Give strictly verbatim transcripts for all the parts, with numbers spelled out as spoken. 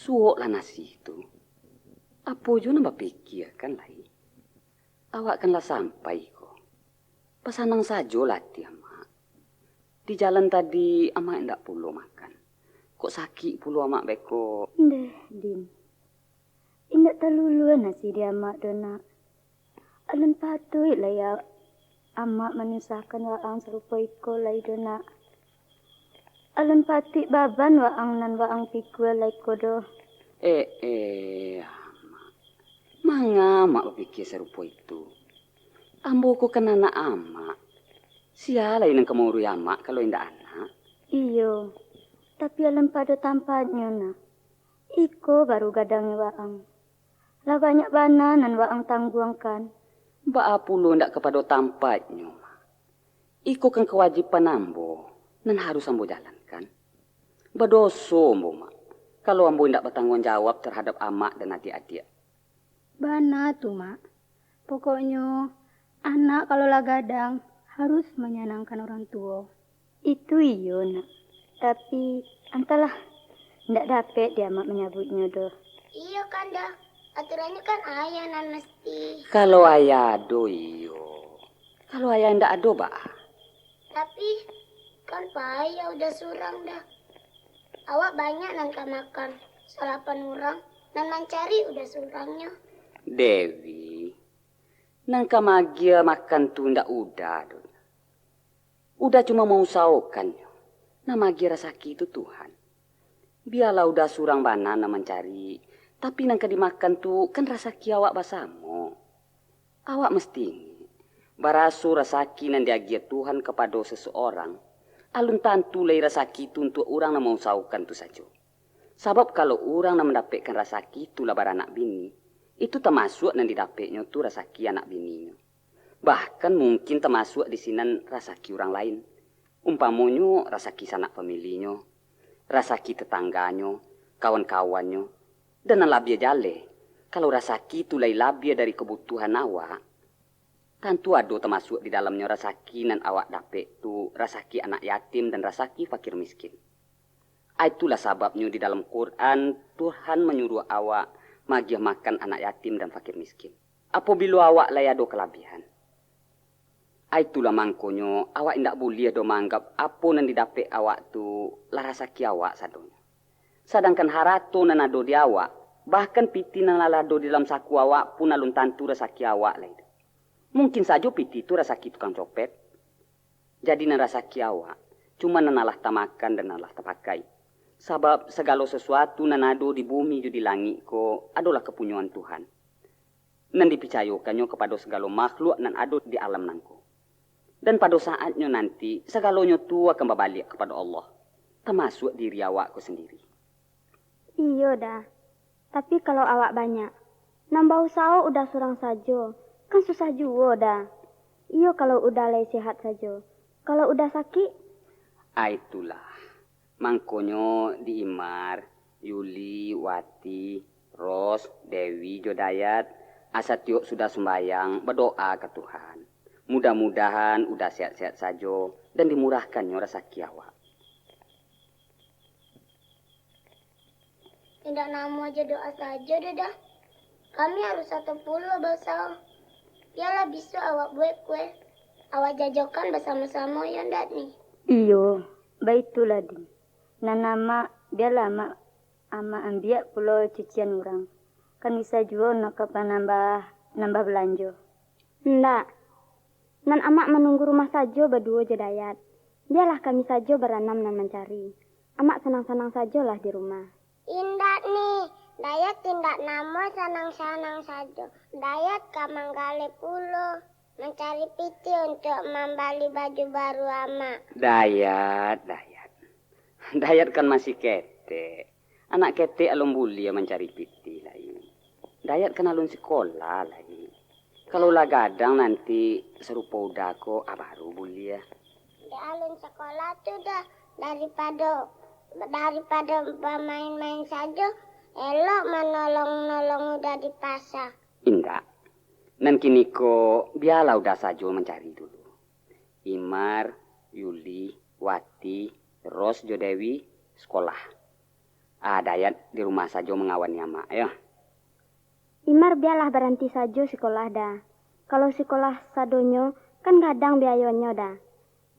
Suoklah nasi tu. Apo juo nan bapikiakan lai? Awak kan lah sampai ko. Basanang sajolah ati amak. Di jalan tadi amak indak pulo makan. Kok sakik pulo amak beko? Ndeh, Din. Indak talulua nasi di amak doh, Nak. Alun patuik lai a-, amak manyusahkan waang sarupo iko lai doh, Nak. Alun patuik baban waang nan waang pikua lai ko doh. Eh, eh, amak. Manga amak bapikia sarupo itu? Ambo ko kan anak amak. Sia lai nan ka mauruih amak kalau indak anak? Iyo, tapi alun pado tampaknyo, Nak. Iko baru gadangnyo waang. Lah banyak bana nan waang tangguangkan. Baa pulo indak kapado tampaknyo, Mak? Iko kan kawajiban ambo, nan harus ambo jalankan. Badoso ambo, Mak, kalau ambo indak batangguang jawab tarhadap amak dan adiak-adiak. Bana tu, Mak. Pokoknyo, anak kalau lah gadang, harus manyanangkan urang tuo. Itu iyo, Nak. Tapi, antahlah, indak dapek di amak manyabuiknyo doh. Iyo kan, Da. Aturannyo kan ayah nan mesti. Kalau ayah ado, iyo. Kalau ayah indak ado, baa? Tapi, kan payah uda surang, Da. Awak banyak nan ka makan, salapan urang, nan mancari uda surangnyo. Dewi, nan ka maagiah makan tu indak uda doh. Uda cuma mausahokan nyo, nan maagiah rasaki tu Tuhan. Bialah uda surang bana nan mancari, tapi nan ka dimakan tu kan rasaki awak basamo. Awak mesti ingek, baraso rasaki nan diagiah Tuhan kapado sasaorang, alun tantu lai rasaki tu untuak urang nan mausahokan tu sajo. Sabab kalau urang nan mandapekkan rasaki tu lah baranak bini, itu tamasuak nan didapeknyo tu rasaki anak bininyo. Bahkan mungkin tamasuak di sinan rasaki urang lain, umpamonyo rasaki sanak familinyo, rasaki tatangganyo, kawan-kawannyo, dan nan labiah jaleh, kalau rasaki tu lai labiah dari kabutuhan awak, tantu ado tamasuak di dalamnyo rasaki nan awak dapek tu rasaki anak yatim dan rasaki fakir miskin. A itulah sababnyo di dalam Quran, Tuhan manyuruah awak maagiah makan anak yatim dan fakir miskin, apobilo awak lai ado kalabiahan. A itulah mangkonyo awak indak buliah doh maanggap apo nan didapek awak tu lah rasaki awak sadonyo. Sadangkan harato nan ado di awak, bahkan pitih nan lah ado di dalam saku awak pun alun tantu rasaki awak lai doh. Mungkin sajo pitih tu rasaki tukang copet. Jadi nan rasaki awak, cuma nan alah tamakan dan alah tapakai. Sabab sagalo sasuatu nan ado di bumi jo di langik ko adolah kapunyoan Tuhan, nan dipicayokannyo kapado sagalo makhluk nan ado di alam nangko. Dan pado saatnyo nanti, sagalonyo tu akan babaliak kapado Allah, tamasuak diri awak ko sandiri. Iyo, Da. Tapi kalau awak banyak, nan bausaho uda surang sajo, kan susah juo, Da. Iyo kalau uda lai sehat sajo. Kalau uda sakik? A itulah. Mangkonyo di Imar, Yuli, Wati, Ros, Dewi, jo Dayat, asa tiok sudah sumbayang, badoa ka Tuhan. Mudah-mudahan uda sehat-sehat sajo, dan dimurahkannyo rasaki awak. Indak namuah jo doa sajo doh, Da. Kami harus satu pulo bausaho. Bialah bisuak awak buek kue. Awak jajokan basamo-samo, yo ndak ni? Iyo, baitulah, Din. Nan amak, bialah amak, amak ambiak pulo cucian urang. Kan bisa juo nak ka panambah, nambah balanjo. Ndak. Nan amak manunggu rumah sajo baduo jo Dayat. Bialah kami sajo baranam nan mancari. Amak sanang-sanang sajolah di rumah. Indak ni, Dayat indak namuah sanang-sanang sajo. Dayat ka manggaleh pulo, mancari pitih untuak mambali baju baru amak. Dayat, Dayat. Dayat kan masih ketek. Anak ketek alun buliah mancari pitih lai. Dayat kan alun sikolah lai. Kalau lah gadang nanti sarupo uda ko, a baru buliah. Dek alun sakolah tu doh, daripado, daripado bamain-main sajo, elok manolong-nolong uda di pasa. Indak. Nan kiniko bialah uda sajo mancari dulu. Imar, Yuli, Wati, Ros jo Dewi, sakolah. Ah, Dayat di rumah sajo mangawani amak, yo. Imar bialah baranti sajo sikolah, Da. Kalau sikolah sadonyo, kan gadang biayonyo, Da.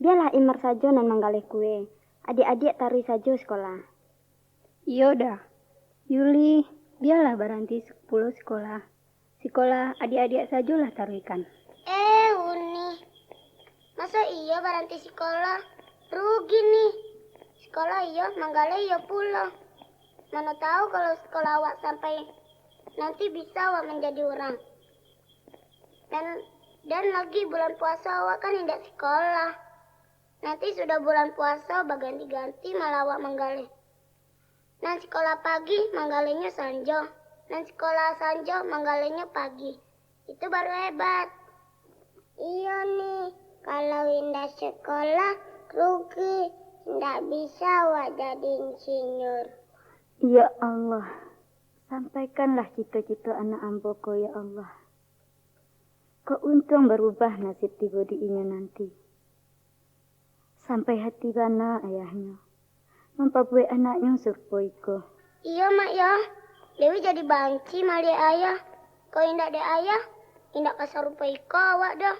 Bialah Imar sajo nan manggaleh kue, adiak-adiak taruih sajo sikolah. Iyo, Da. Yuli, bialah baranti pulo sikolah. Sikolah adiak-adiak sajolah taruihkan. Eh, Uni. Maso iyo baranti sikolah? Rugi nih. Sikolah iyo, manggaleh iyo pulo. Mano tahu kalau sikolah awak sampai nanti bisa awak manjadi urang. Dan, dan lagi bulan puaso awak kan indak sikolah. Nanti sudah bulan puaso baganti-ganti malah awak manggaleh. Nan sikolah pagi manggalehnyo sanjo, nan sikolah sanjo manggalehnyo pagi. Itu baru hebat. Iyo nih, kalau indak sikolah, rugi, indak bisa awak jadi insinyur. Ya Allah, sampaikanlah cito-cito anak ambo ko, ya Allah. Kok untuang barubah nasib tibo di inyo nanti. Sampai hati bana ayahnyo mampabuwek anaknyo sarupo iko. Iyo, Mak, yo. Dewi jadi banci maliek ayah. Kok indak dek ayah, indak ka sarupo iko awak doh.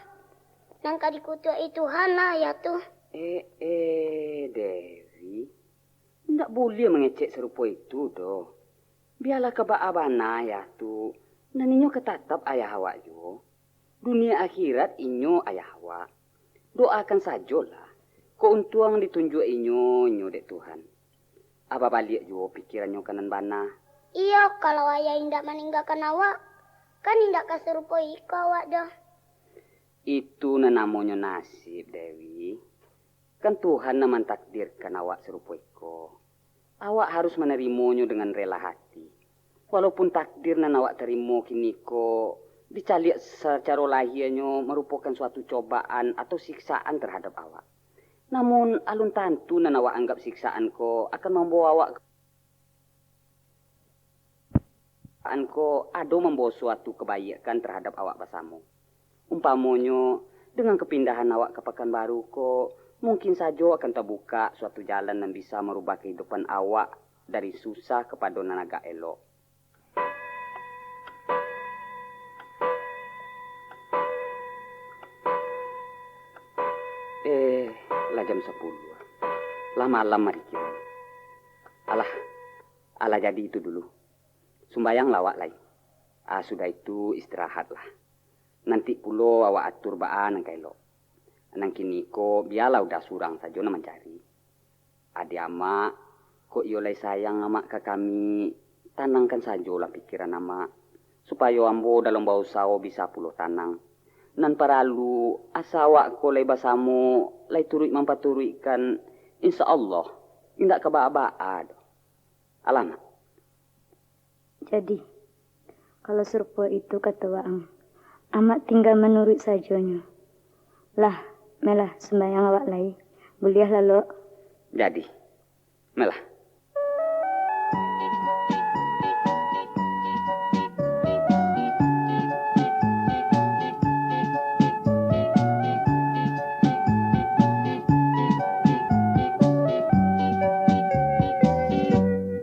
Nan ka dikutuak-i Tuhan lah ayah tu. Eh, eh, Dewi. Indak buliah mangecek sarupo itu doh. Bialah ka baa bana ayah tu, nan inyo ka tatap ayah awak juo. Dunia akhirat inyo ayah awak. Doakan sajolah, kok untuang ditunjuak inyo, inyo dek Tuhan. Abah baliak juo pikirannyo ka nan bana. Iyo, kalau ayah indak maninggakan awak, kan indak ka sarupo iko awak doh. Itu nan namonyo nasib, Dewi. Kan Tuhan nan mantakdirkan awak sarupo iko. Awak harus manarimonyo dengan rela hati. Walaupun takdir nan awak tarimo kiniko dicaliak sacaro lahianyo marupokan suatu cobaan atau siksaan tarhadap awak. Namun, alun tantu nan awak anggap siksaan ko akan mambawa awak ka an ko ado mambawa suatu kabaikan tarhadap awak basamo. Umpamonyo, dengan kapindahan awak ka Pakanbaru ko, mungkin sajo akan tabukak suatu jalan nan bisa marubah kahidupan awak dari susah kapado nan agak elok. Eh, lah jam sapuluah. Lah malam ari kini. Alah, alah jadi itu dulu. Sumbayanglah awak lai. Ah, sudah itu istirahatlah. Nanti pulo awak atur baa nan ka elok. Nan kiniko bialah Uda surang sajo nan mancari. Adiak amak, kok iyo lai sayang amak ka kami, tanangkan sajolah pikiran amak, supayo ambo dalam bausaho bisa pulo tanang. Nan paralu, asa awak ko lai basamo, lai turuik mampaturuikkan, insya Allah, indak ka baa-baa doh. Alah, Mak. Jadi, kalau sarupo itu kato waang, amak tingga manuruik sajonyo. Lah, malah sumbayang awak lai. Buliah lalok. Jadi, malah.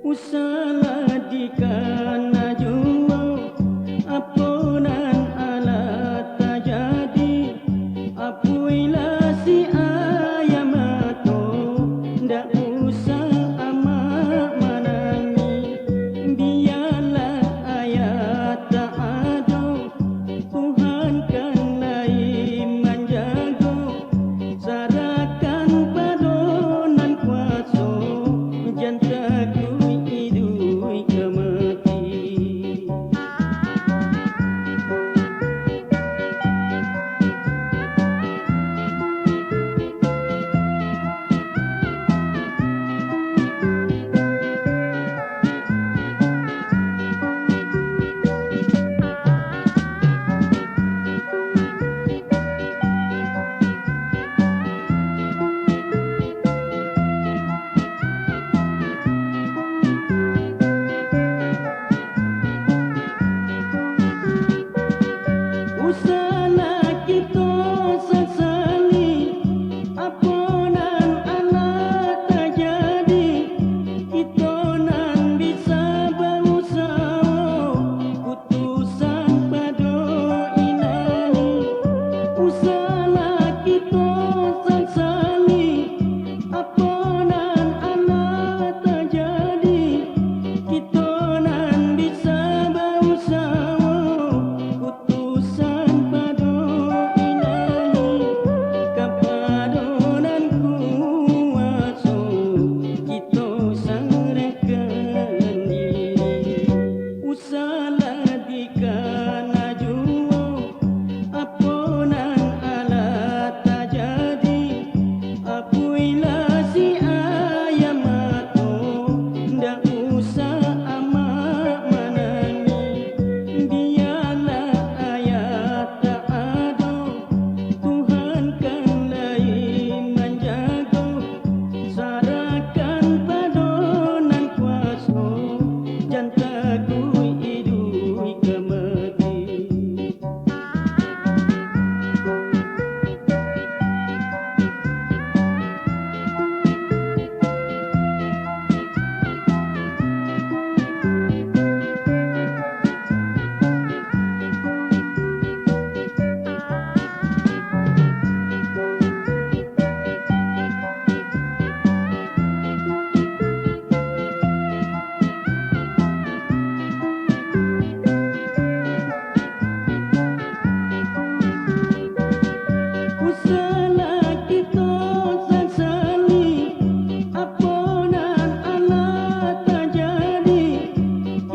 Usahlah dikana juo, apo nan alah tajadi. Apuilah si ayah mato, ndak usah amak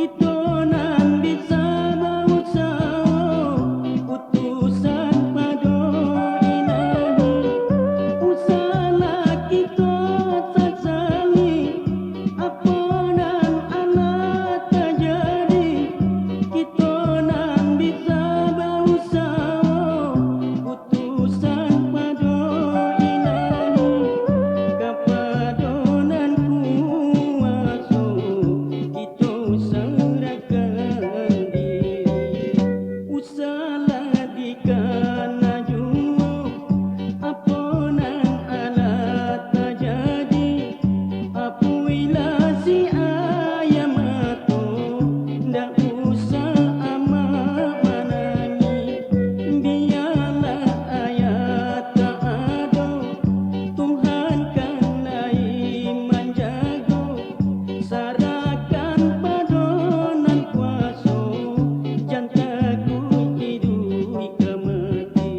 Kito nan bisa bausaho, putusan pado Ilahi. Usahlah kito sasali, apo nan alah tajadi. Kito nan bisa bausaho, putusan pado Ilahi, kapado nan kuwaso, kito sarahkan diri. Usahlah dikana juo, apo nan alah tajadi. Apuihlah si ayah mato, ndak usah amak manangih. Bialah ayah tak ado, Tuhan kan lai manjago. Sarahkan pado Nan Kuwaso, jan takuik iduik ka mati.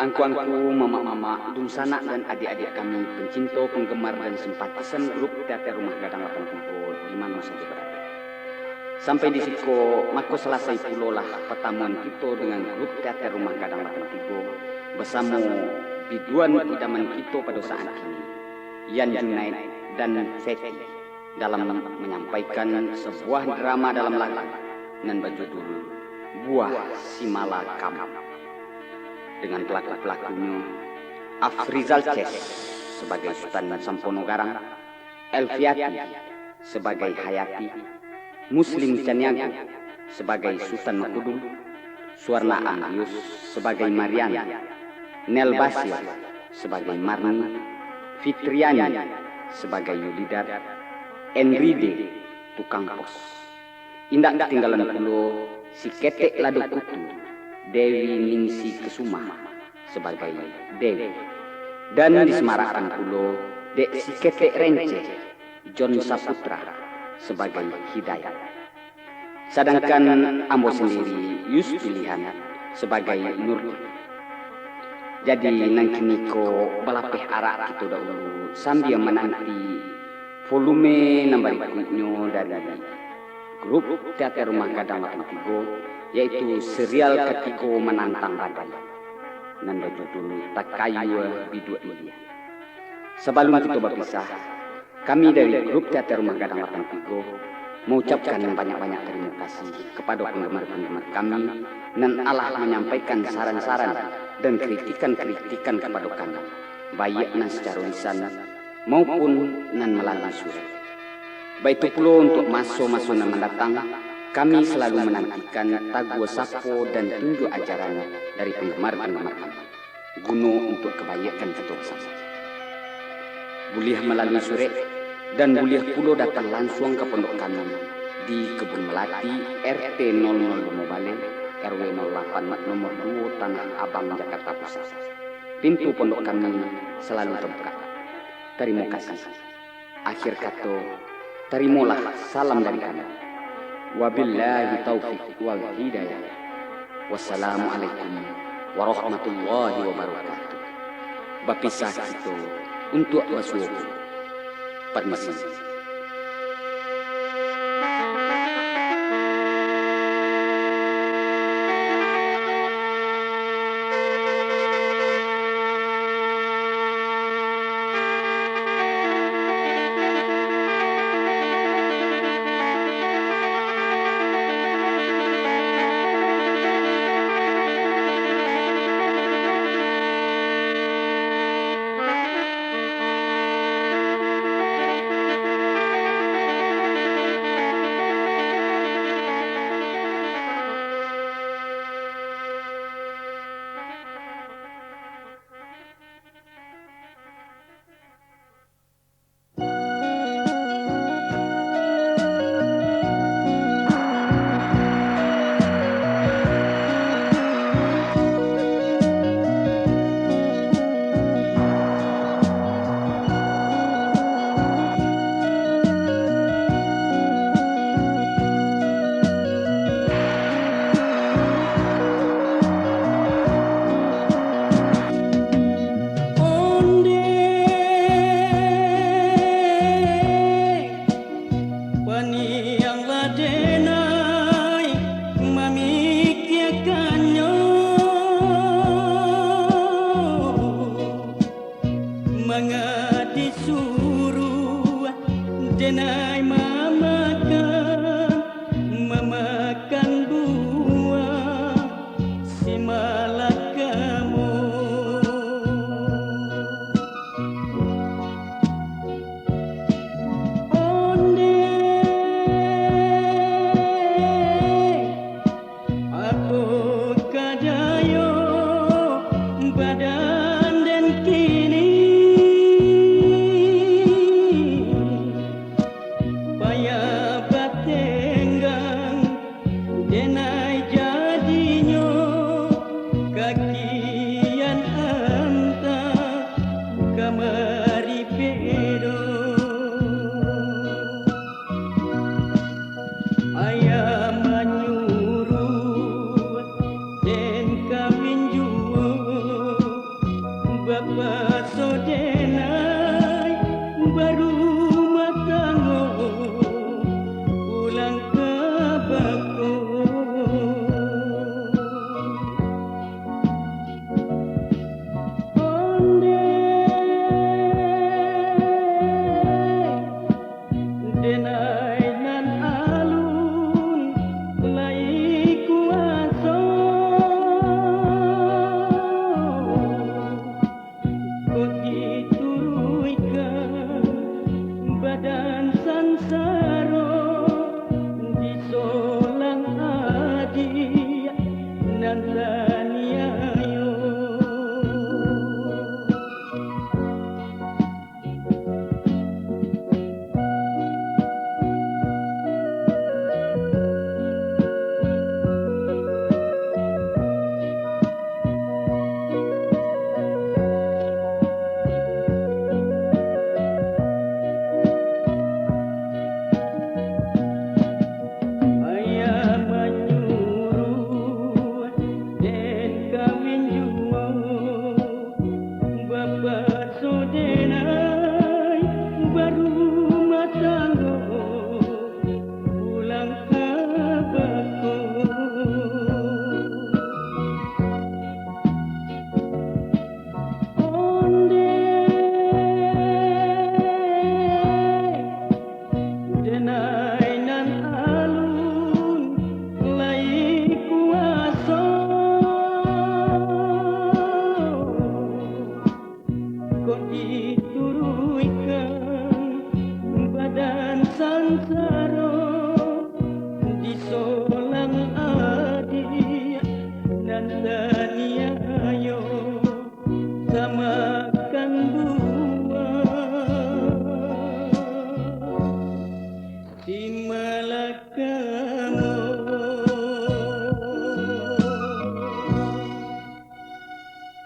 Angku-angku, mamak-mamak, dunsanak dan adiak-adiak kami, pencinto, penggemar, dan simpatisan grup teater Rumah Gadang Lapan Tigo di mano sajo barado. Sampai di siko, mako salasai pulolah patamuan kito dengan grup teater Rumah Gadang Lapan Tigo basamo biduan idaman kito pado saat kini, Yan Junaid dan Feti, dalam manyampaikan sabuah drama dalam lagu nan bajudul Buah Simalakam, dengan pelaku-pelakunyo Afrizal Ces sabagai Sutan Sampono Garang, Elviati sabagai Hayati, Muslim Caniago sabagai Sutan Makudul, Suwarna Amrius sabagai Marian, Nel Basir sabagai Marni, Fitriani sabagai Yulidar, Enride tukang pos. Indak katinggalan pulo si Ketek Lado Kutu, Dewi Ningsi Kesuma sabagai Dewi, dan disamarakkan pulo dek si Ketek Renceh, Jon Saputra sabagai Hidayat. Sadangkan ambo sandiri, Yus Pilihan, sabagai Nurdin. Jadi, nan kiniko balapeh arak kito dahulu, sambia mananti volume nan barikuiknyo dari grup teater Rumah Gadang Lapan Tigo, yaitu serial katigo Manantang Badai, nan bajudul Takayua Biduak Ilia. Sabalun kito bapisah, kami dari grup teater Rumah Gadang Lapan Tigo maucapkan banyak-banyak tarimo kasih kapado panggamar-panggamar kami nan alah manyampaikan saran-saran dan kritikan-kritikan kapado kami, baiak nan sacaro lisan maupun nan malalui surek. Baitu pulo untuak maso-maso nan mandatang, kami salalu manantikan taguah sapo dan tunjuak ajaran dari panggamar-panggamar kami, guno untuak kabaiakkan kito basamo. Buliah malalui surek, dan buliah pulo datang lansuang ka pondok kami di Kebun Melati, R T nol nol limo Baleh, R W nol lapan nomor duo Tanah Abang, Jakarta Pusat. Pintu pondok kami salalu tabukak. Tarimo kasih. Akhir kato, tarimolah salam dari kami. Wabillahi taufiq wal hidayah. Wassalamualaikum warahmatullahi wabarakatuh. Bapisah kito untuak basuo pulo. Parmisi. Denai mamakan, mamakan buah si malakamo. Onde, apo kadayo badan den kini? Payah batenggang, denai jadinyo kakian anta kamari pedo. Ayah manyuruah den kawin juo, bapaso denai barumah tanggo, pulang ka bako. Onde, denai nan alun lai kuaso, kok dituruikan badan sansaro, disolang adiak nan taniayo. Ayah manyuruah den kawin juo, bapaso denai barumah tanggo, pulang ka bako. Onde, denai nan alun lai kuaso, kok dituruikan badan sansaro, disolang adiak nan taniayo, tamakan buah si malaka.